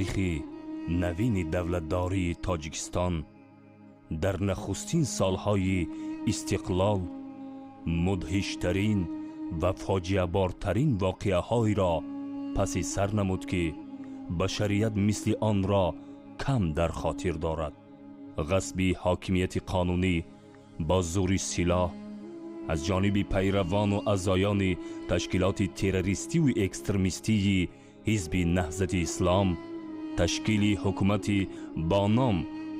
Таърихи навини давлатдории Тоҷикистон дар нахустин солҳои истиқлол мудҳиштарин ва фоҷиабортарин воқеаҳоеро паси сар намуд, ки башарият мисли онро кам дар хотир дорад. Ғасби ҳокимияти қонунӣ бо зури силоҳ аз ҷониби пайравону аъзоёни ташкилоти террористиву экстремистии Ҳизби Наҳзати Ислом, ташкили ҳукумати бо ном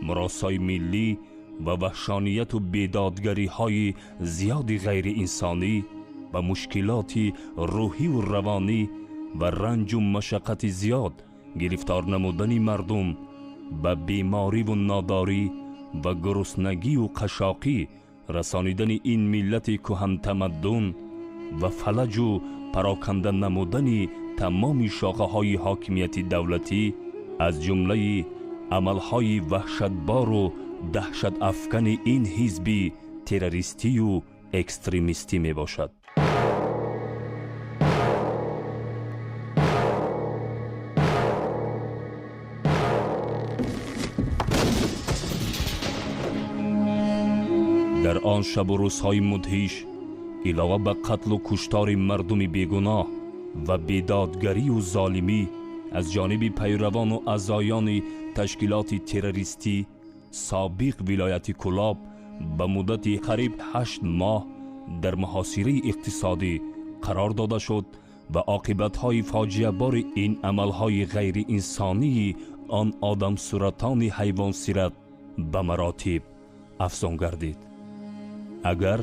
Муросои миллӣ ва ваҳшонияту бедодгариҳои зиёди ғайриинсонӣ ва мушкилоти рӯҳиву равонӣ ва ранҷу машаққати зиёд гирифтор намудани мардум ба бемориву нодорӣ ва гуруснагию қашоқӣ расонидани ин миллати кӯҳантамаддун ва фалаҷу пароканда намудани тамоми шохаҳои ҳокимияти давлатӣ аз ҷумлаи амалҳои ваҳшатбору даҳшатафкани ин ҳизби террористию экстремистӣ мебошад. Дар он шабу рӯзҳои мудҳиш илова ба қатлу куштори мардуми бегуноҳ ва бедодгарию золимӣ аз ҷониби пайравону аъзоёни ташкилоти террористӣ, собиқ вилояти Кӯлоб ба муддати қариб 8 моҳ дар муҳосираи иқтисодӣ қарор дода шуд ва оқибатҳои фоҷиабори ин амалҳои ғайриинсонии он одамсуратони ҳайвонсират ба маротиб афзон гардид. Агар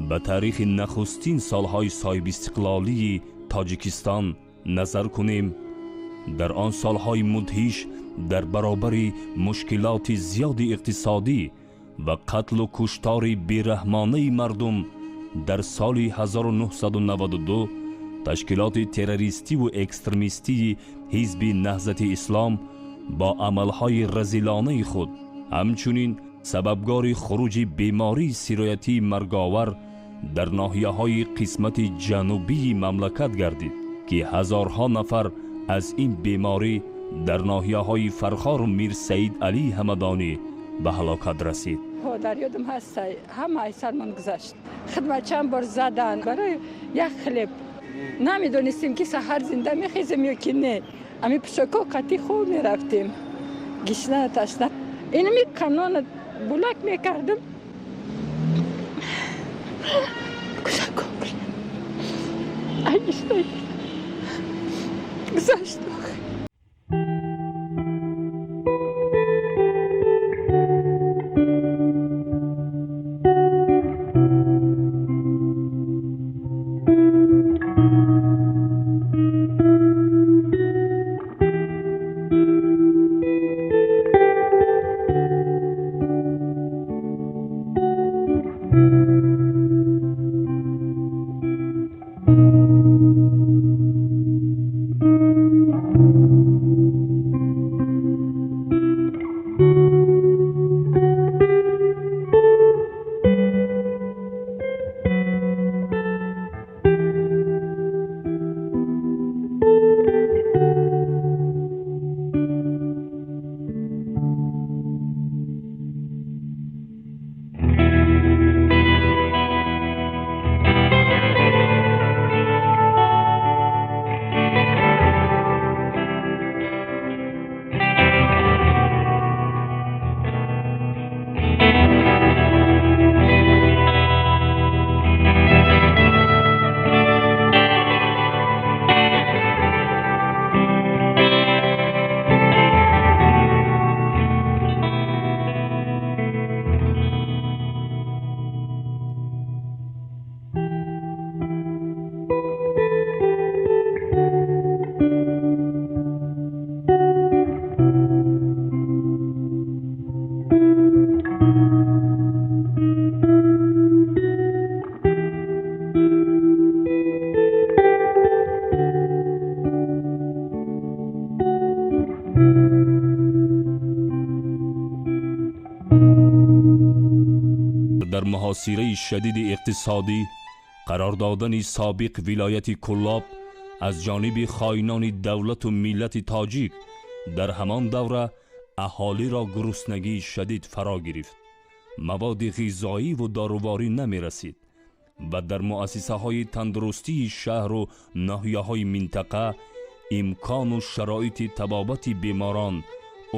ба таърихи нахустин солҳои соҳибистиқлолии Тоҷикистон назар кунем, дар он солҳои мудҳиш дар баробари мушкилоти зиёди иқтисодӣ ва қатлу куштори бераҳмонаи мардум, дар соли 1992 ташкилоти террористиву экстремистии Ҳизби Наҳзати Ислом бо амалҳои разилонаи худ ҳамчунин сабабгори хуруҷи бемории сироятии марговар дар ноҳияҳои қисмати ҷанубии мамлакат гардид, ки ҳазорҳо нафар аз ин беморӣ дар ноҳияҳои Фархору Мирсаид Алӣ Ҳамадонӣ ба ҳалокат расид. Дар ёдам ҳаст, ҳама ай сармон гузашт. Хидмат чанд бор задан барои як хлеб. Намедонистем, ки саҳар зинда мехезем ё ки не. Ами пӯшоко қатӣ хоб мерафтем, гишна, ташна. Инами канона булак мекардам. Кӯшако ай гишна гузашт. Дар муҳосираи шадиди иқтисодӣ қарор додани собиқ вилояти Кӯлоб аз ҷониби хоинони давлату миллати тоҷик Дар ҳамон давра аҳолиро гуруснагии шадид фаро гирифт. Маводи ғизоӣ ву доруворӣ намерасид ва дар муассисаҳои тандурустии шаҳру ноҳияҳои минтақа имкону шароити табобати беморон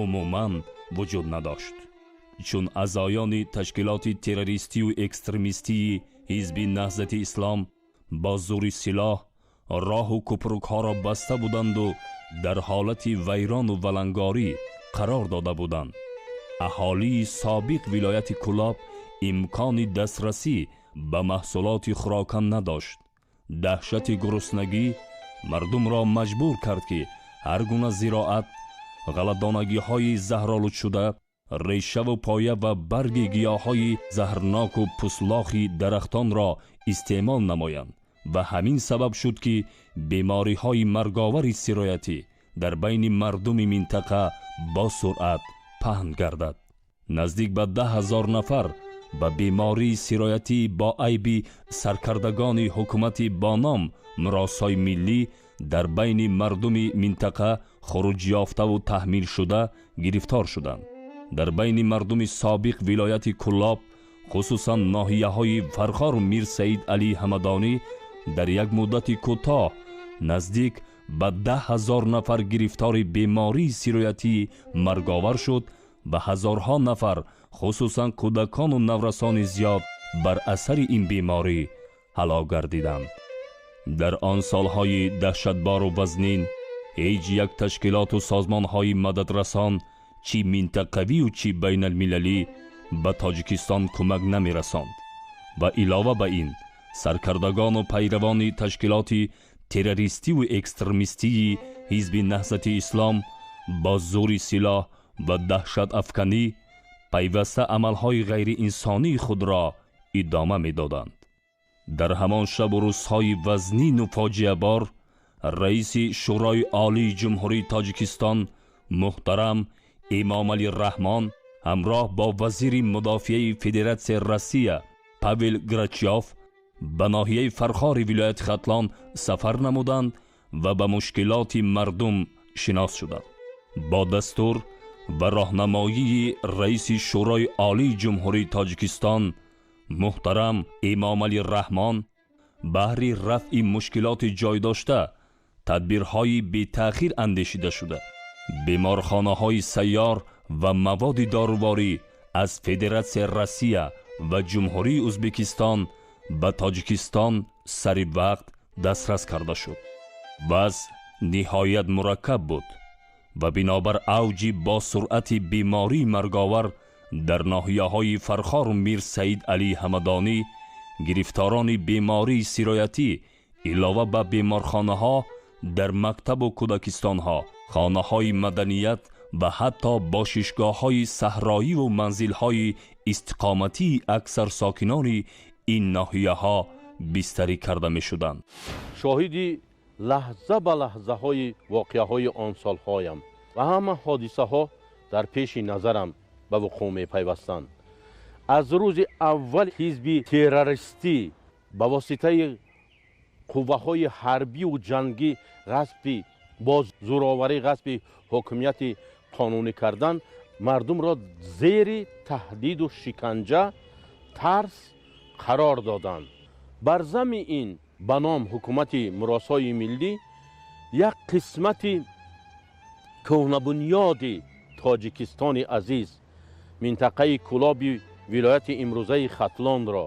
умуман вуҷуд надошт. Чун аъзоёни ташкилоти террористию экстремистии Ҳизби Наҳзати Ислом бо зури силоҳ роҳу кӯпрукҳоро баста буданду дар ҳолати вайрону валангорӣ қарор дода буданд, аҳолии собиқ вилояти Кӯлоб имкони дастрасӣ ба маҳсулоти хӯрока надошт. Даҳшати гуруснагӣ мардумро маҷбур кард, ки ҳар гуна зироат, ғалладонагиҳои заҳролудшуда, решаву поя ва барги гиёҳҳои заҳрноку пуслохи дарахтонро истеъмол намоянд ва ҳамин сабаб шуд, ки бемориҳои марговари сироятӣ дар байни мардуми минтақа бо суръат паҳн гардад. Наздик ба 10 000 нафар ба бемории сироятӣ бо айби саркардагони ҳукумати бо ном Муросои миллӣ дар байни мардуми минтақа хуруҷёфтаву таҳмилшуда гирифтор шуданд. Дар байни мардуми собиқ вилояти Кӯлоб, хусусан ноҳияҳои Фархору Мирсаид Алии Ҳамадонӣ, дар як муддати кӯтоҳ наздик ба 10 000 нафар гирифтори бемории сироятии марговар шуд ва ҳазорҳо нафар, хусусан кӯдакону наврасони зиёд, бар асари ин беморӣ ҳалок гардиданд. Дар он солҳои даҳшатбору вазнин ҳеҷ як ташкилоту созмонҳои мададрасан, чӣ минтақавию чӣ байналмилалӣ, ба Тоҷикистон кӯмак намерасонд ва илова ба ин саркардагону пайравони ташкилоти террористиву экстремистии Ҳизби Наҳзати Ислом бо зури силоҳ ва даҳшатафканӣ пайваста амалҳои ғайриинсонии худро идома медоданд. Дар ҳамон шабу рӯзҳои вазнину фоҷиабор раиси Шӯрои Олии Ҷумҳурии Тоҷикистон муҳтарам Эмомалӣ Раҳмон ҳамроҳ бо вазири мудофиаи Федератсияи Россия Павел Грачёв ба ноҳияи Фархори вилояти Хатлон сафар намуданд ва ба мушкилоти мардум шинос шуданд. Бо дастур ва роҳнамоии раиси Шӯрои Олии Ҷумҳурии Тоҷикистон муҳтарам Эмомалӣ Раҳмон баҳри рафъи мушкилоти ҷой дошта тадбирҳои бетаъхир андешида шуда, беморхонаҳои сайёр ва маводи доруворӣ аз Федератсияи Россия ва Ҷумҳурии Ӯзбекистон ба Тоҷикистон сари вақт дастрас карда шуд. Вазъ ниҳоят мураккаб буд ва бинобар авҷи бо суръати бемории марговар дар ноҳияҳои Фархору Мирсаид Алии Ҳамадонӣ гирифторони бемории сироятӣ илова ба беморхонаҳо дар мактабу кӯдакистонҳо, хонаҳои маданият ва ҳатто бошишгоҳҳои саҳроиву манзилҳои истиқоматии аксар сокинони ин ноҳияҳо бистарӣ карда мешуданд. Шоҳиди лаҳза ба лаҳзаҳои воқеаҳои он солҳоям ва ҳама ҳодисаҳо дар пеши назарам ба вуқӯъ мепайвастанд. Аз рӯзи аввал ҳизби террористӣ ба воситаи қувваҳои ҳарбию ҷангӣ ғасби бо зӯроварӣ ғасби ҳокимияти қонунӣ кардан, мардумро зери таҳдиду шиканҷа, тарс қарор доданд. Бар зами ин ба ном ҳукумати муросои миллӣ як қисмати кӯҳнабунёди Тоҷикистони азиз, минтақаи Кӯлоби вилояти имрӯзаи Хатлонро,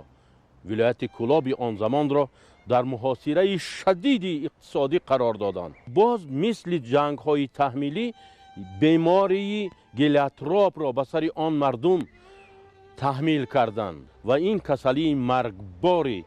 вилояти Кӯлоби он замонро дар муҳосираи шадиди иқтисодӣ қарор доданд. Боз мисли ҷангҳои таҳмилӣ бемории гелиотропро ба сари он мардум таҳмил карданд ва ин касалии маргбори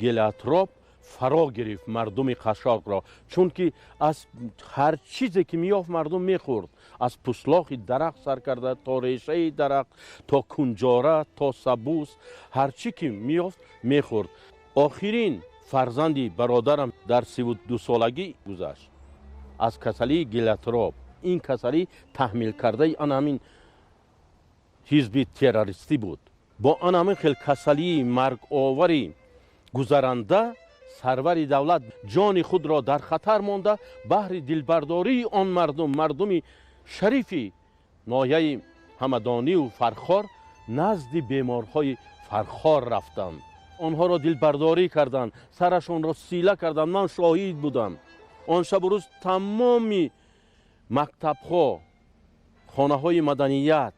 гелиотроп фаро гирифт мардуми қашшоқро, чунки аз ҳар чизе ки меёфт, мардум мехӯрд: аз пуслохи дарахт сар карда то решаи дарахт, то кунҷора, то сабус, ҳар чӣ ки меёфт, мехӯрд. Охирин фарзанди бародарам дар 32-солагӣ гузашт аз касалии гелиотроп. Ин касалӣ таҳмилкардаи ан ҳамин ҳизби террористӣ буд. Бо ан ҳамин хел касалии марговари гузаранда сарвари давлат ҷони худро дар хатар монда, баҳри дилбардории он мардум, мардуми Шарифи ноҳияи Ҳамадониву Фархор назди беморҳои Фархор рафтанд, онҳоро дилбардорӣ карданд, сарашонро сила карданд. Ман шоҳид будам. Он шабу рӯз тамоми мактабҳо, хонаҳои маданият,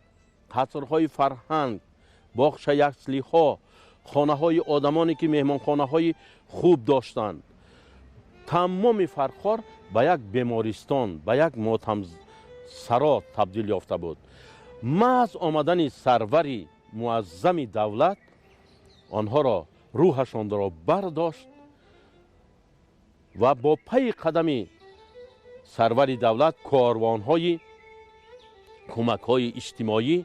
қасрҳои фарҳанг, боғча яслиҳо, хонаҳои одамоне ки меҳмонхонаҳои хуб доштанд, тамоми Фархор ба як бемористон, ба як мотамсаро табдил ёфта буд. Маҳз омадани сарвари муаззами давлат онҳоро рӯҳашонро бардошт ва бо пайи қадами сарвари давлат корвонҳои кӯмакҳои иҷтимоӣ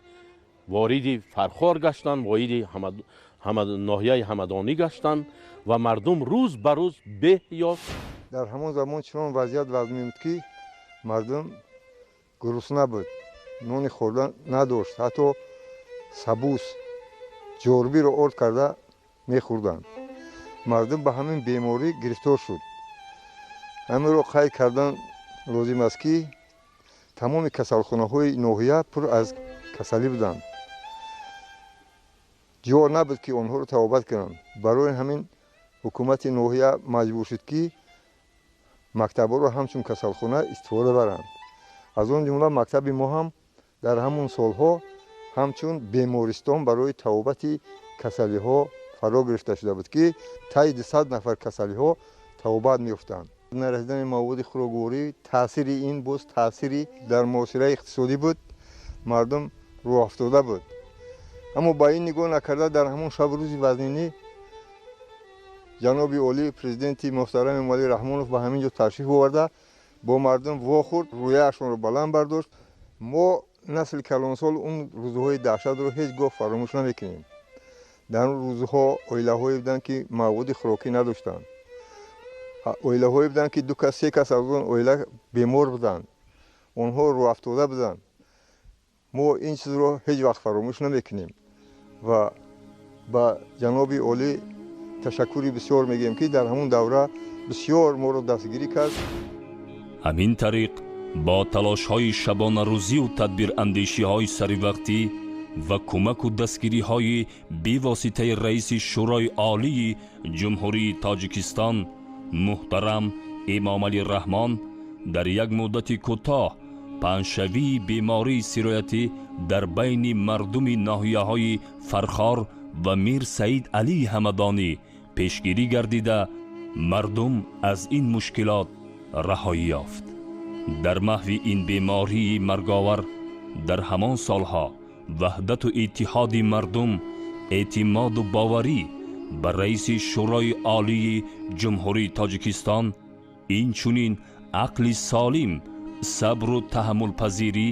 вориди Фархор гаштанд, вориди ноҳияи Ҳамадонӣ гаштанд ва мардум рӯз ба рӯз беҳ ёфт. Дар ҳамон замон чунон вазъият вазмин буд, ки мардум гурусна буд, нони хӯрдан надошт, ҳатто сабус ҷорбиро орд карда мехӯрданд. Мардум ба ҳамин беморӣ гирифтор шуд. Ҳаминро қайд кардан лозим аст, ки тамоми касалхонаҳои ноҳия пур аз касалӣ буданд. Ҷо набуд, ки онҳоро табобат кунанд. Барои ҳамин ҳукумати ноҳия маҷбур шуд, ки мактабҳоро ҳамчун касалхона истифода баранд. Аз он ҷумла мактаби мо ҳам дар ҳамон солҳо ҳамчун бемористон барои табобати касалиҳо фаро гирифта шуда буд, ки таи 200 нафар касалиҳо табобат меёфтанд. Нарасидани маводи хӯрокворӣ, таъсири ин боз таъсири дар муҳосираи иқтисодӣ буд, мардум рӯҳафтода буд. Аммо ба ин нигоҳ накарда, дар ҳамон шабу рӯзи вазнинӣ ҷаноби олӣ президенти муҳтарам Эмомалӣ Раҳмонов ба ҳамин ҷо ташриф оварда, бо мардум вохӯрд, рӯяашонро баланд бардошт. Мо насли калонсол он рӯзҳои даҳшатро ҳеҷ гоҳ фаромӯш намекунем. Дар он рӯзҳо оилаҳое буданд, ки маводи хӯрокӣ надоштанд, оилаҳое буданд, ки ду кас, се кас аз он оила бемор буданд, онҳо рӯҳафтода буданд. Мо ин чизро ҳеҷ вақт фаромӯш намекунем ва ба ҷаноби олӣ ташаккури бисёр мегӯем, ки дар ҳамон давра бисёр моро дастгирӣ кард. Ҳамин тариқ бо талошҳои шабонарӯзию тадбирандешиҳои саривақтӣ ва кӯмаку дастгириҳои бевоситаи раиси Шӯрои Олии Ҷумҳурии Тоҷикистон муҳтарам Эмомалӣ Раҳмон дар як муддати кӯтоҳ паҳншавии бемории сироятӣ дар байни мардуми ноҳияҳои Фархор ва Мир Саид Алии Ҳамадонӣ пешгирӣ гардида, мардум аз ин мушкилот раҳоӣ ёфт. Дар маҳви ин бемории марговар дар ҳамон солҳо ваҳдату иттиҳоди мардум, эътимоду боварӣ ба раиси Шӯрои Олии Ҷумҳурии Тоҷикистон, инчунин ақли солим, сабру таҳаммулпазирӣ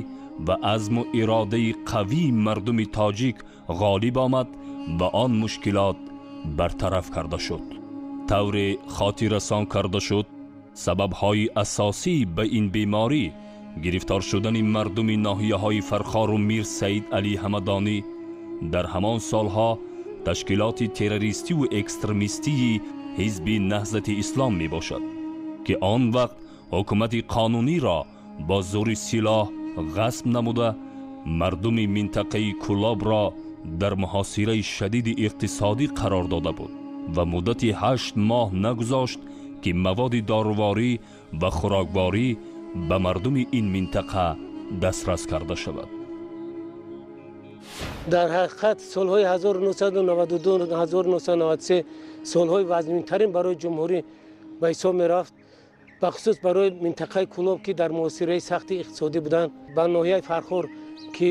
ва азму иродаи қавии мардуми тоҷик ғолиб омад ва он мушкилот бартараф карда шуд. Тавре хотиррасон карда шуд, сабабҳои асосӣ ба ин беморӣ гирифтор шудани мардуми ноҳияҳои Фархору Мир Саид Алӣ Ҳамадонӣ дар ҳамон солҳо ташкилоти террористиву экстремистии Ҳизби Наҳзати Ислом мебошад, ки он вақт ҳукумати қонуниро бо зӯри силоҳ ғасб намуда, мардуми минтақаи Кӯлобро дар муҳосираи шадиди иқтисодӣ қарор дода буд ва муддати 8 моҳ нагузошт, ки маводи доруворӣ ва хӯрокворӣ ба мардуми ин минтақа дастрас карда шавад. Дар ҳақиқат солҳои 1992 1993 солҳои вазминтарин барои ҷумҳурӣ ба ҳисоб мерафт, бахусус барои минтақаи Кӯлоб, ки дар муҳосираи сахти иқтисодӣ буданд. Ба ноҳияи Фархор, ки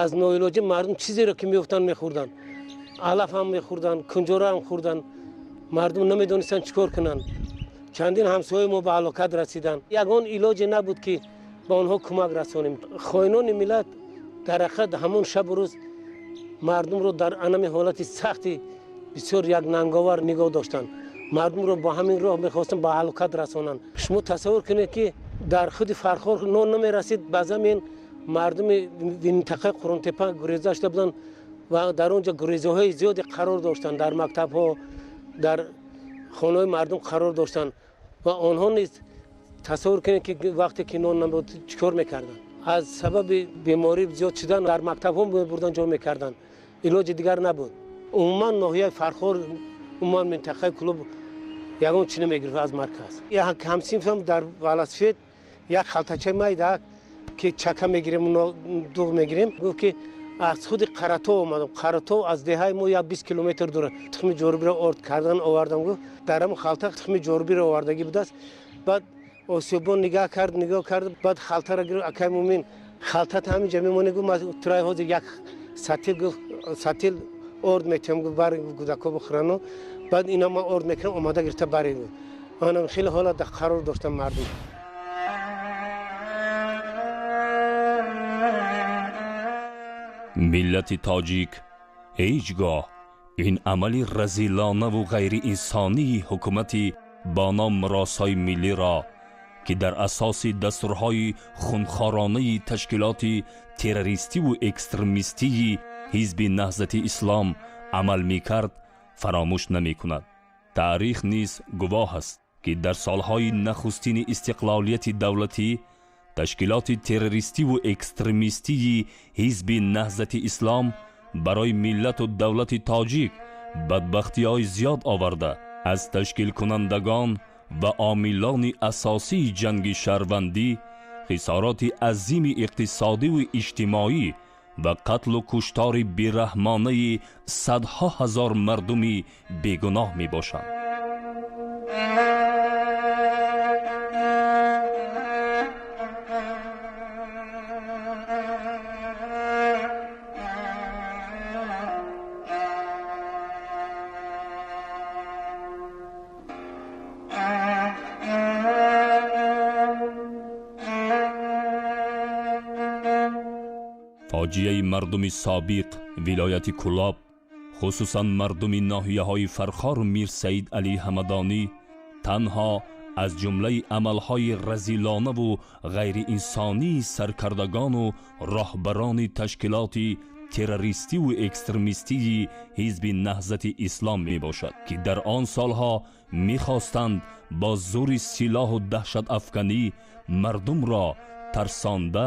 аз ноилоҷӣ мардум чизеро ки меёфтанд мехӯрданд, алаф ҳам мехӯрданд, кунҷора ҳам хӯрданд. Мардум намедонистанд чӣ кор кунанд. Чандин ҳамсояи мо ба ҳалокат расиданд. Ягон илоҷе набуд, ки ба онҳо кӯмак расонем. Хоинони миллат дар ҳақиқат ҳамон шабу рӯз мардумро дар анами ҳолати сахти бисёр якнанговар нигоҳ доштанд. Мардумро бо ҳамин роҳ мехостанд ба ҳалокат расонанд. Шумо тасаввур кунед, ки дар худи Фархор нон намерасид, ба замин мардуми минтақаи Қурунтепа гуреза шуда буданд ва дар он ҷо гурезаҳои зиёде қарор доштанд, дар мактабҳо, дар хонаҳои мардум қарор доштанд ва онҳо низ тасаввур кунед, ки вақте ки нон набуд чӣ кор мекарданд. Аз сабаби беморӣ зиёд шудан дар мактабҳо мебурдан, ҷо мекарданд. Илоҷи дигар набуд. Умуман ноҳияи Фархор, умуман минтақаи Кӯлоб ягон чӣ намегирифт аз марказ. Як ҳамсинфам дар велосипед як халтачаи майда ки чака мегирем, дуғ мегирем, гуфт ки аз худи Қаратов омадам. Қаратов аз деҳаи мо як 20 километр дур. Тухми ҷорубиро орд кардан овардам, гуфт. Дар ҳамон халта тухми ҷорубиро овардагӣ будааст. Баъд осиёбон нигоҳ кард, нигоҳ кард, баъд халтаро гирифт. Акай Мумин, халтата ҳамин ҷа мемонӣ, гуфт, ман турай ҳозир як сатил, гуфт, сатил орд метиҳам, гуфт, бар кӯдакҳо бихӯрану баъд ина ман орд мекунам, омада гирифта баред. Манам хеле ҳолат қарор доштам мардум. Миллати тоҷик ҳеҷ гоҳ ин амали разилонаву ғайриинсонии ҳукумати бо ном меросҳои миллиро, ки дар асоси дастурҳои хунхоронаи ташкилоти террористиву экстремистии ҳизби Наҳзати Ислом амал мекард, фаромӯш намекунад. Таърих низ гувоҳ аст, ки дар солҳои нахустини истиқлолияти давлатӣ ташкилоти террористиву экстремистии ҳизби Наҳзати Ислом барои миллату давлати тоҷик бадбахтиҳои зиёд оварда, аз ташкилкунандагон ва омилони асосии ҷанги шаҳрвандӣ, хисороти азими иқтисодиву иҷтимоӣ ва қатлу куштори бераҳмонаи садҳо ҳазор мардуми бегуноҳ мебошанд. Фоҷиаи мардуми собиқ вилояти Кӯлоб, хусусан мардуми ноҳияҳои Фархору Мирсаид Алӣ Ҳамадонӣ, танҳо аз ҷумлаи амалҳои разилонаву ғайриинсонии саркардагону роҳбарони ташкилоти террористиву экстремистии ҳизби Наҳзати Ислом мебошад, ки дар он солҳо мехостанд бо зури силоҳу даҳшатафканӣ мардумро тарсонда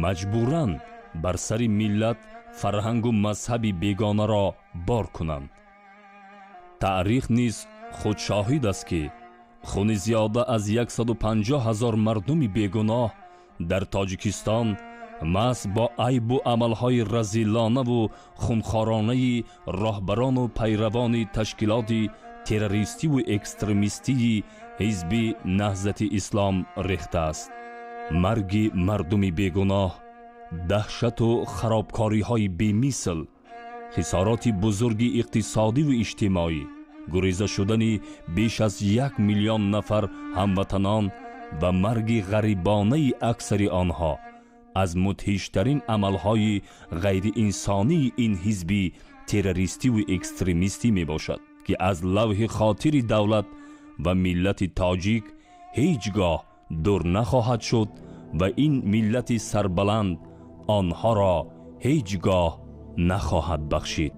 маҷбуран бар сари миллат фарҳангу мазҳаби бегонаро бор кунанд. Таърих низ худшоҳид аст, ки хуни зиёда аз 150 ҳазор мардуми бегуноҳ дар Тоҷикистон маҳз бо айбу амалҳои разилонаву хунхоронаи роҳбарону пайравони ташкилоти террористиву экстремистии ҳизби Наҳзати Ислом рехтааст. Марги мардуми бегуноҳ, даҳшату харобкориҳои бемисл, хисороти бузурги иқтисодиву иҷтимоӣ, гуреза шудани беш аз 1 миллион нафар ҳамватанон ва марги ғарибонаи аксари онҳо аз мудҳиштарин амалҳои ғайриинсонии ин ҳизби террористиву экстремистӣ мебошад, ки аз лавҳи хотири давлат ва миллати тоҷик ҳеҷ гоҳ дур нахоҳад шуд ва ин миллати сарбаланд онҳоро ҳеҷ гоҳ нахоҳад бахшид.